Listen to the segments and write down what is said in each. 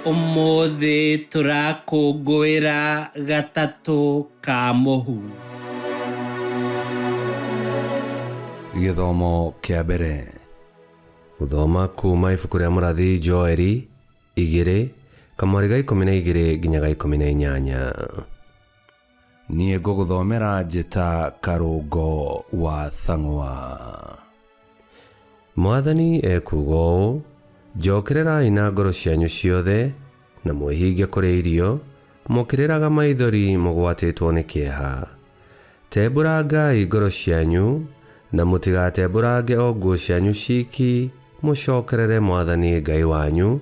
Ũmũthĩ tũrakũngũĩra gatatũ ka mũhu. Gĩthomo kĩa mbere. Gũthoma kuma ibuku rĩa mũrathi Joeli igĩrĩ kamwari ga 12 nginya ga 18. Niĩ ngũgũthomera njĩta Karũngo wa Thang'wa. Mwathani ekuuga ũũ, Njokererai na ngoro cianyu ciothe, na mwĩhinge kũrĩa irio, mũkĩrĩraga maithori mũgwatĩtwo nĩ kĩeha. Tembũrangai ngoro cianyu, na mũtigatembũrange o nguo cianyu ciiki, mũcokerere Mwathani Ngai wanyu,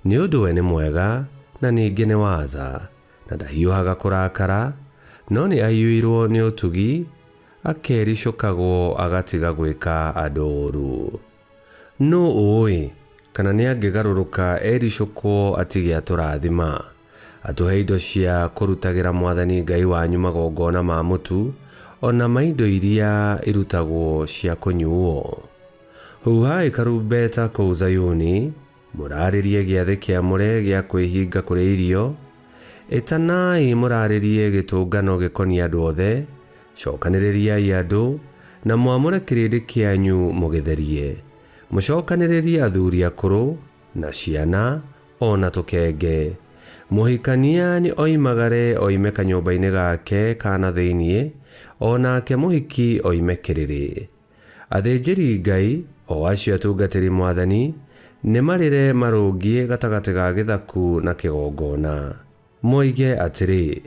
nĩ ũndũ we nĩ mwega, na ningĩ nĩ wa tha, na ndahiũhaga kũrakara, no nĩ aiyũirwo nĩ ũtugi, akericũkagwo agatiga gwĩka andũ ũũru. Nũ ũũĩ kana nĩ angĩgarũrũka ericũkwo atige atũrathima, atũhe indo cia kũrutagĩra Mwathani Ngai wanyu magongona ma mũtu, o na ma indo iria irutagwo cia kũnyuuo? Huhai karumbeta kũu Zayuni, Mũraarĩrie gĩathĩ kĩamũre gĩa kwĩhinga kũrĩa irio, ĩtanai mũraarĩrie gĩtũngano gĩkoniĩ andũ othe, cokanĩrĩriai andũ, na mwamũre kĩrĩndĩ kĩanyu mũgĩtherie. Mũcokanĩrĩrie athuri akũrũ, na ciana, o na tũkenge. Mũhikania nĩ oimagare oime kanyũmba-inĩ gake ka na thĩinĩ, o nake mũhiki oime kĩrĩrĩ. Athĩnjĩri-Ngai, o acio atungatĩri Mwathani, nĩmarĩre marũngiĩ gatagatĩ ga gĩthaku na kĩgongona, moige atĩrĩ,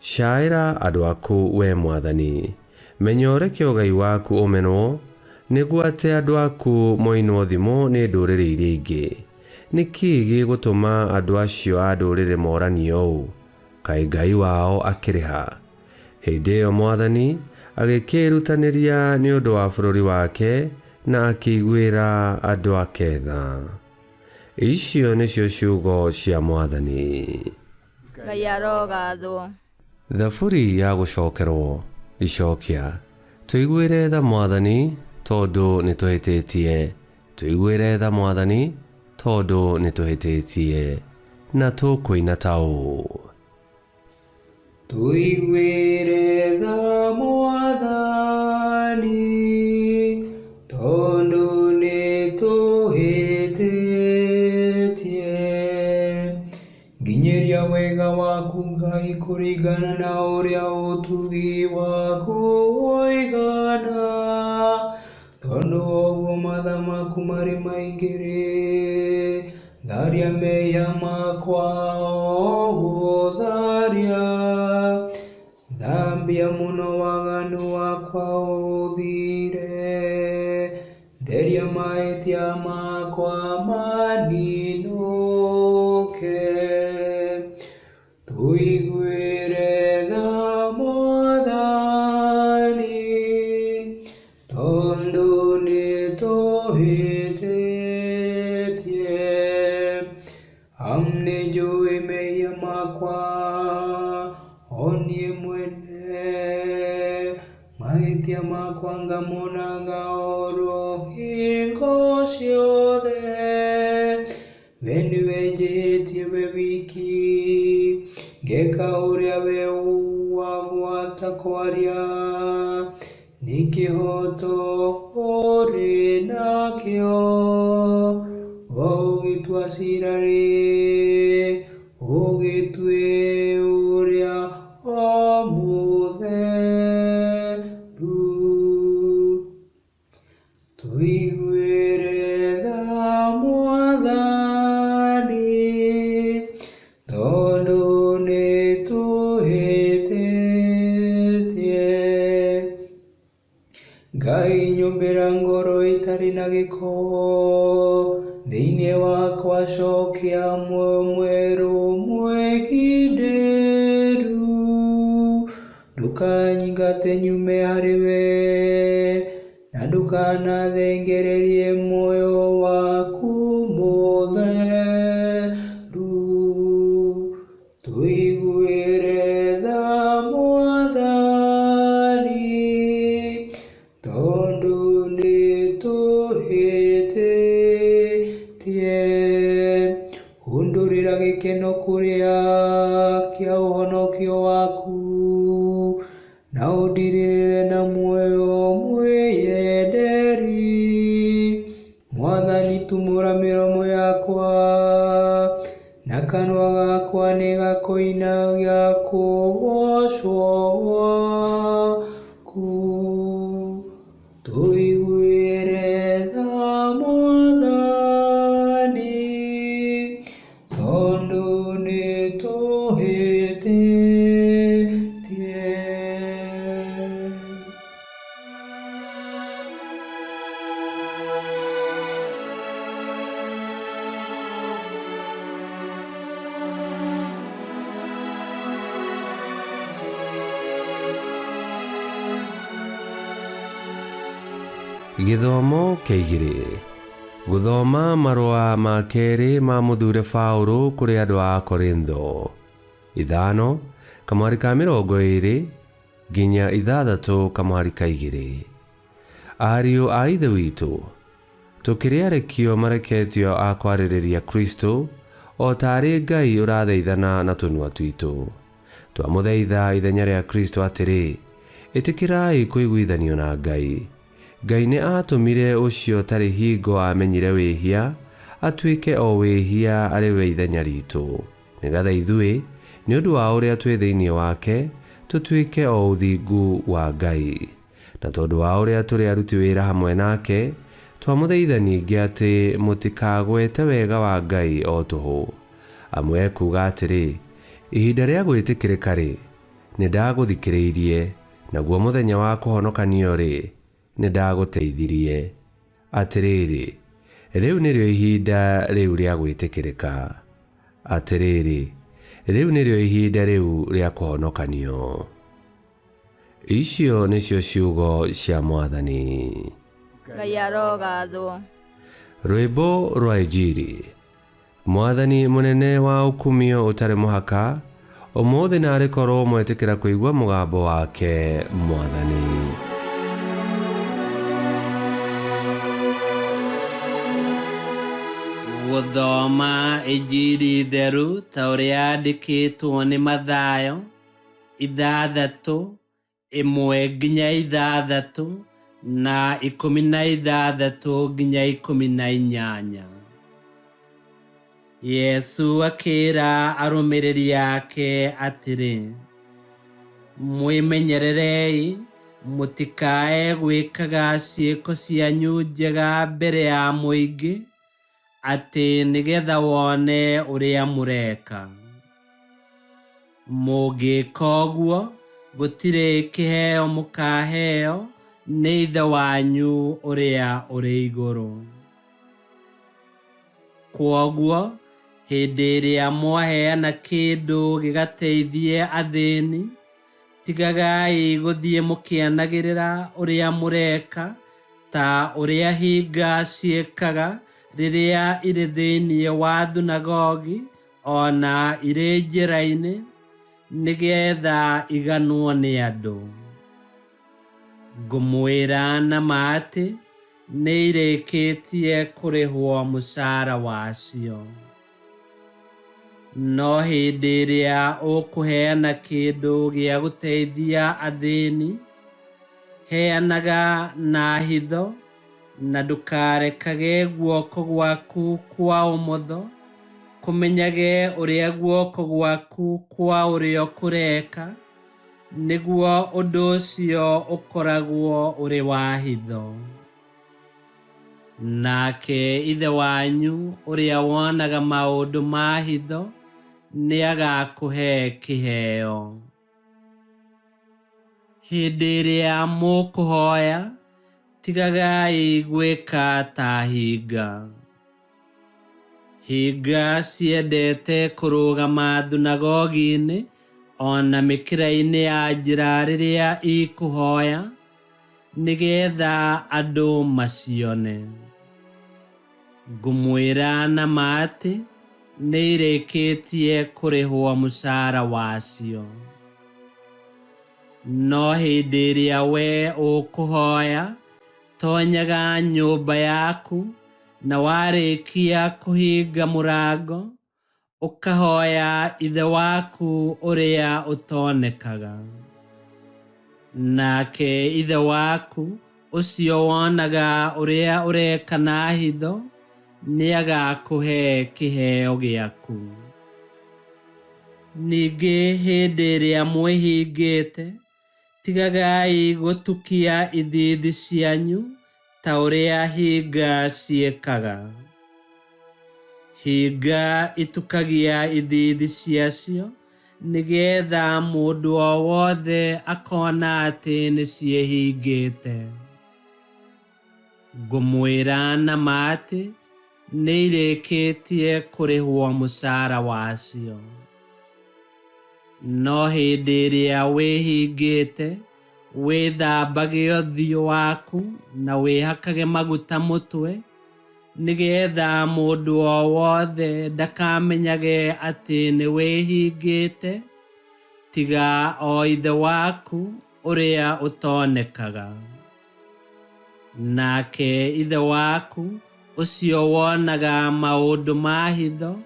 Caĩra andũ aku, wee Mwathani, menya ũreke ũgai waku ũmenwo, nĩguo atĩ andũ aku moinwo thimo nĩ ndũrĩrĩ iria ingĩ. Nĩ kĩĩ gĩgũtũma andũ acio a ndũrĩrĩ moranie ũũ, Kaĩ Ngai wao akĩrĩ ha? Hĩndĩ ĩyo Mwathani agĩkĩĩrutanĩria nĩ ũndũ wa bũrũri wake na akĩiguĩra andũ ake tha. Icio nĩcio ciugo cia Mwathani. Ngai arogathwo. Thaburi ya gũcokerwo. Icokia. Tũiguĩre tha Mwathani, tondũ nĩtũhĩtĩtie, tũiguĩre tha Mwathani, tondũ nĩtũhĩtĩtie. Na tũkũina ta ũũ. Tũiguĩre tha Mwathani, tondũ nĩtũhĩtĩtie. Nginyĩria wega waku Ngai kũringana na ũrĩa ũtugi waku ũigana, tondũ wa ũguo matha maku marĩ maingĩ-rĩ, Tharia mehia makwa ũguo tharia, Thambia mũno waganu wakwa ũthire, Theria mahĩtia makwa maninũke. Tũiguĩre tha Mwathani, tondũ nĩtũhĩtĩtie. Amu nĩnjũĩ mehia makwa, o niĩ mwene, mahĩtia makwa ngamonaga oro hingo ciothe. We nĩwe njĩhĩtie we wiki, ngeka ũrĩa we wagwata kwaria, nĩ kĩhooto ũrĩ nakĩo, we ũgĩtua cira-rĩ, ũgĩtue ũrĩa o mũtheru. Tũiguĩre tha Mwathani, tondũ nĩtũhĩtĩtie. Ngai nyũmbĩra ngoro ĩtarĩ na gĩko, thĩinĩ wakwa cokia muoyo mwerũ mwĩkindĩru. Ndũkanyingate nyume harĩ we, na ndũkanathengererie muoyo waku mũtheru. Tũiguĩre tha Mwathani, tondũ nĩtũhĩtĩtie. Hundũrĩra gĩkeno kũrĩa kĩa ũhonokio waku, na ũndirĩrĩre na muoyo mwĩyenderi. Mwathani, tumũra mĩromo yakwa, na kanua gakwa nĩgakoina gĩa kũgoocwo gwaku. Tũiguĩre tha Mwathani, tondũ nĩtũhĩtĩtie. Gĩthomo kĩa igĩrĩ. Gũthoma marũa ma kerĩ ma mũthure Paũlũ kũrĩ andũ a Korintho. 5 kamũhari ka 20 nginya 6 kamũhari ka 2. Ariũ a Ithe witũ, tũkĩrĩ arekio mareketio a kwarĩrĩria Kristo, o taarĩ Ngai ũrathaithana na tũnua twitũ. Twamũthaitha ithenya rĩa Kristo atĩrĩ, ĩtĩkĩrai kũiguithanio na Ngai. Ngai nĩ aatũmire ũcio ũtarĩ hingo aamenyire wĩhia, atuĩke o wĩhia arĩ we ithenya ritũ, nĩgetha ithuĩ, nĩ ũndũ wa ũrĩa twĩ thĩinĩ wake, tũtuĩke o ũthingu wa Ngai. Na tondũ wa ũrĩa tũrĩ aruti wĩra hamwe nake, twamũthaitha ningĩ atĩ mũtikagwete wega wa Ngai o tũhũ. Amu ekuuga atĩrĩ, ihinda rĩa gwĩtĩkĩrĩka-rĩ, nĩndagũthikĩrĩirie, naguo mũthenya wa kũhonokanio-rĩ, nĩndagũteithirie. Atĩrĩrĩ, rĩu nĩrĩo ihinda rĩu rĩa gwĩtĩkĩrĩka. Atĩrĩrĩ, rĩu nĩrĩo ihinda rĩu rĩa kũhonokanio. Icio nĩcio ciugo cia Mwathani. Ngai arogathwo. Rwĩmbo rwa Injiri. Mwathani mũnene wa ũkumio ũtarĩ mũhaka, ũmũthĩ narĩ korwo mwetĩkĩra kũigua mũgambo wake Mwathani. Gũthoma Injiri theru ta ũrĩa yandĩkĩtwo nĩ Mathayo 6 1 nginya 6 na 16 nginya 18. Yesu akĩra arũmĩrĩri ake atĩrĩ, mwĩmenyererei mũtikae gwĩkaga ciĩko cianyu njega mbere ya mũingĩ, atĩ nĩgetha wone ũrĩa mũreka. Mũngĩka ũguo, gũtirĩ kĩheo mũkaheo nĩ Ithe wanyu ũrĩa ũrĩ igũrũ. Kwoguo, hĩndĩ ĩrĩa mwaheana kĩndũ gĩgateithie athĩni, tigagai gũthiĩ mũkĩanagĩrĩra ũrĩa mũreka ta ũrĩa hinga ciĩkaga rĩrĩa irĩ thĩinĩ wa thunagogi ona irĩ njĩra-inĩ, nĩgetha iganwo nĩ andũ. Ngũmwĩra na ma atĩ nĩ irĩkĩtie kũrĩhwo mũcara wacio. No hĩndĩ ĩrĩa ũkũheana kĩndũ gĩa gũteithia athĩni, heanaga na hitho, na ndũkarekage guoko gwaku kwa ũmotho kũmenyage ũrĩa guoko gwaku kwa ũrĩo kũreka, nĩguo ũndũ ũcio ũkoragwo ũrĩ wa hitho. Nake Ithe wanyu ũrĩa wonaga maũndũ ma hitho nĩagakũhe kĩheo. Hĩndĩ ĩrĩa mũkũhoya, tigagai gwĩka ta hinga. Hinga ciendete kũrũgama thunagogi-inĩ ona mĩkĩra-inĩ ya njĩra rĩrĩa ikũhoya, nĩgetha andũ macione. Ngũmwĩra na ma atĩ nĩ irĩkĩtie kũrĩhwo mũcara wacio. No hĩndĩ ĩrĩa we ũkũhoya, tonyaga nyũmba yaku, na warĩkia kũhinga mũrango, Ũkahoya Ithe waku ũrĩa ũtonekaga. Nake Ithe waku ũcio wonaga ũrĩa ũreka na hitho nĩagakũhe kĩheo gĩaku. Ningĩ hĩndĩ ĩrĩa mwĩhingĩte, tigagai gũtukia ithiithi cianyu ta ũrĩa hinga ciĩkaga. Hinga itukagia ithiithi ciacio nĩgetha mũndũ o wothe akona atĩ nĩciĩhingĩte. Ngũmwĩra na ma atĩ nĩirĩkĩtie kũrĩhwo mũcara wacio. No hĩndĩ ĩrĩa wĩhingĩte, wĩthambage ũthiũ waku na wĩhakage maguta mũtwe, nĩgetha mũndũ o wothe ndakamenyage atĩ nĩwĩhingĩte, tiga o Ithe waku ũrĩa ũtonekaga. Nake Ithe waku ũcio wonaga maũndũ ma hitho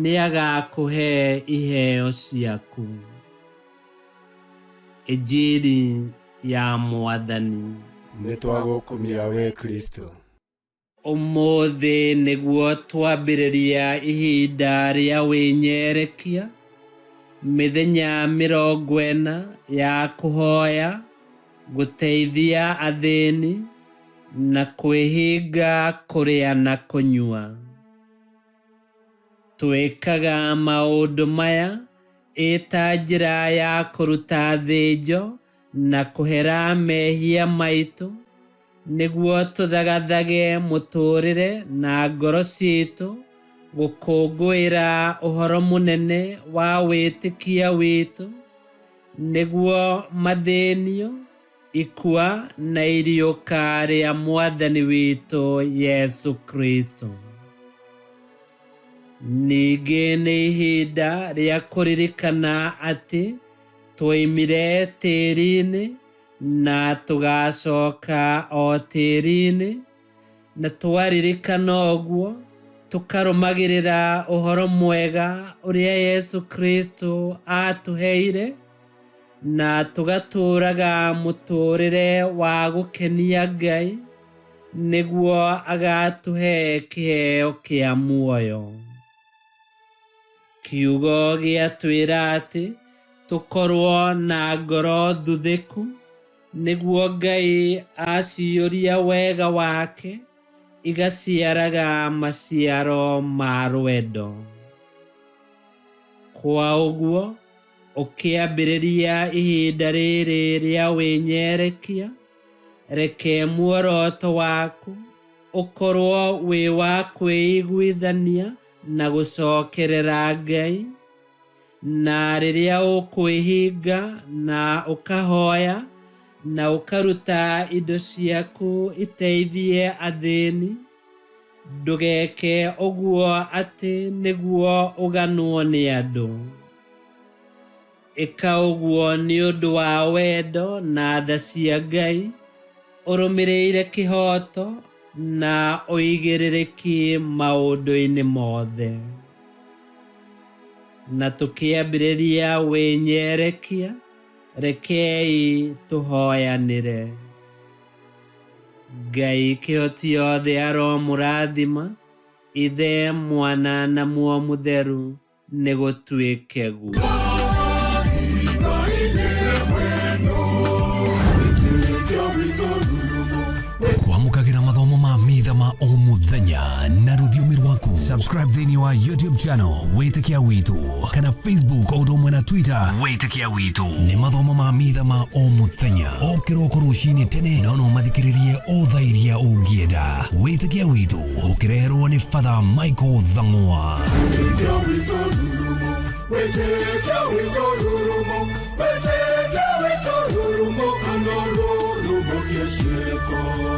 nĩagakũhe iheo ciaku. Injiri ya Mwathani. Nĩtwagũkumia we Kristo. Ũmũthĩ nĩguo twambĩrĩria ihinda rĩa wĩnyerekia, mĩthenya 40 ya kũhoya, gũteithia athĩni, na kwĩhinga kũrĩa na kũnyua. Twĩkaga maũndũ maya ĩ ta njĩra ya kũruta thĩnjo na kũhera mehia maitũ, nĩguo tũthagathage mũtũũrĩre na ngoro ciitũ gũkũngũĩra ũhoro mũnene wa wĩtĩkia witũ, nĩguo mathĩnio, ikua na iriũka rĩa Mwathani witũ Yesu Kristo. Ningĩ nĩ ihinda rĩa kũririkana atĩ twoimire tĩĩri-inĩ na tũgacoka o tĩĩri-inĩ, na twaririkana ũguo tũkarũmagĩrĩra ũhoro mwega ũrĩa Yesu Kristo aatũheire, na tũgatũũraga mũtũũrĩre wa gũkenia Ngai, nĩguo agatũhe kĩheo kĩa muoyo. Kiugo gĩatwĩra atĩ tũkorwo na ngoro thuthĩku, nĩguo Ngai aciyũria wega wake igaciaraga maciaro ma rwendo. Kwa ũguo, ũkĩambĩrĩria ihinda rĩrĩ rĩa wĩnyerekia, reke muoroto waku ũkorwo wĩ wa kwĩiguithania na gũcokerera Ngai, na rĩrĩa ũkwĩhinga na ũkahoya na ũkaruta indo ciaku iteithie athĩni, ndũgeke ũguo atĩ nĩguo ũganwo nĩ andũ. Ĩka ũguo nĩ ũndũ wa wendo na tha cia Ngai, ũrũmĩrĩire kĩhooto na ũigĩrĩrĩki maũndũ-inĩ mothe. Na tũkĩambĩrĩria wĩnyerekia, rekei tũhoyanĩre. Ngai kĩhoti yothe aromũrathima, Ithe, Mwana na Muo Mũtheru, nĩgũtuĩke guo. Kwamũkagĩra mathomo ma mitha ma o mũthenya na rũthiomi rwaku. Subscribe thĩinĩ wa YouTube channel Wĩtĩkia Witũ kana Facebook o ũndũ ũmwe na Twitter Wĩtĩkia Witũ. Nĩ mathomo ma mitha ma o mũthenya o kĩroko rũcinĩ tene, no no mathikĩrĩrie o thaa iria ũngĩenda. Wĩtĩkia Witũ ũkĩreherwo nĩ Father Michael Thang'wa. Wĩtĩkia witũ rurumo, wĩtĩkia witũ rurumo, wĩtĩkia witũ rurumo, kana rurumo kĩciĩko.